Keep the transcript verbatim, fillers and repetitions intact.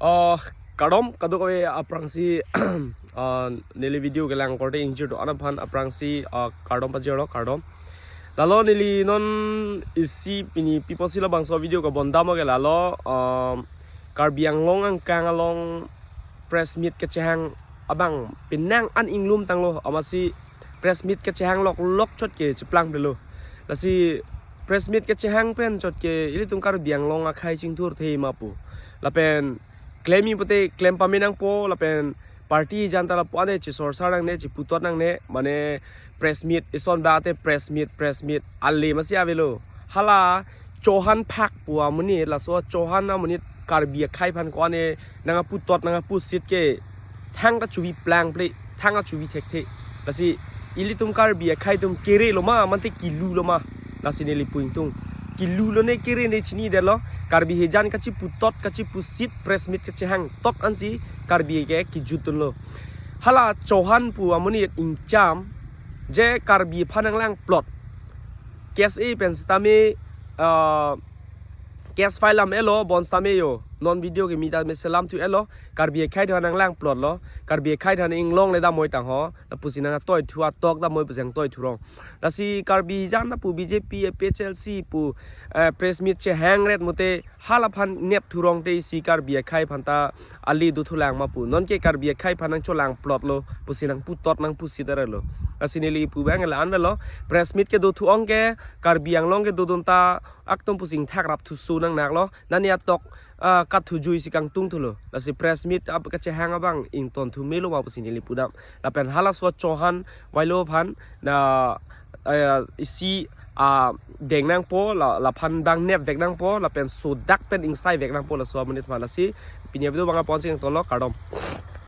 Ah, kardom kadokave aphrangsi, ah, neli video kelang korte ingjir do-an aphan aphrangsi, ah, kardom pajirlo, kardom. Lalo neli non isi pini pi apotsi labangso video kebondam ke lalo, ah, Karbi Anglong angkang along press meet kechehang abang penang an inglum tanglo, amatsi press meet kechehang lok lok chot ke cheplang pelo. Lasi press meet kechehang pen chot ke ilitum Karbi Anglong akhei chingthurthe ma pu. Lapen klem-i pute klem pame nangpo, lapen party jan ta lapu-an ne chesorsar nangne, cheputot nangne, mane press meet, ison ba te press meet, press meet, ale masi avelo. Hala Chauhan phak pu amonit, laso Chauhan amonit Karbi akhei aphan ko-an ne nangputot nangpusit ke thang kachuvi plangple, thang kachuvi thekthe. Lasi ilitum Karbi akhei atum kere lo ma, mate kilu lo ma? Lasi neli pu ingtung. Kilu lo ne kere ne chinidetlo. Karbi hijan kachiputot kachipusit press meet kechehang tot ansi Karbi ke kijutdunlo. Hala Chauhan pu amonit ingcham je Karbi aphan nanglang plot. Case e pen sitame, ah, case file lam elo, bonsitame yo. Non video kemi tame selam thu elo. Karbi akhei aphan nanglang plot lo. Karbi akhei aphan inglong le damoi tang ho. Lapusi nangtoi thu atok damoi pusi nangtoi thurong. Lasi Karbi jan lapu B J P, A P H L C pu, eh, press meet chehang ret mute hala aphan nep thurong te isi Karbi akhei aphan ta ale dothulang ma pu. Non ke Karbi akhei aphan nangcholang plot lo, pusi nangputot nangpusit arlo. Lasi neli pu abang la-an lo. Press meet kedo thu-ong ke Karbi Anglong kedodun ta aktum pusi ingthak rap thusu nangnaklo. Nani atok, ah, kat thujui si kangtung thulo. Lasi press meet ap kechehang abang ington thu melo ma pusi neli pudam. Lapen halaso Chauhan vailo aphan na, eh, isi, ah, deng nangpo, la, laphan bang nep vek nangpo, lapen sodak pen ingsai vek nangpo laso amonit aphan. Lasi pini video abang apon sing tolo, kardom.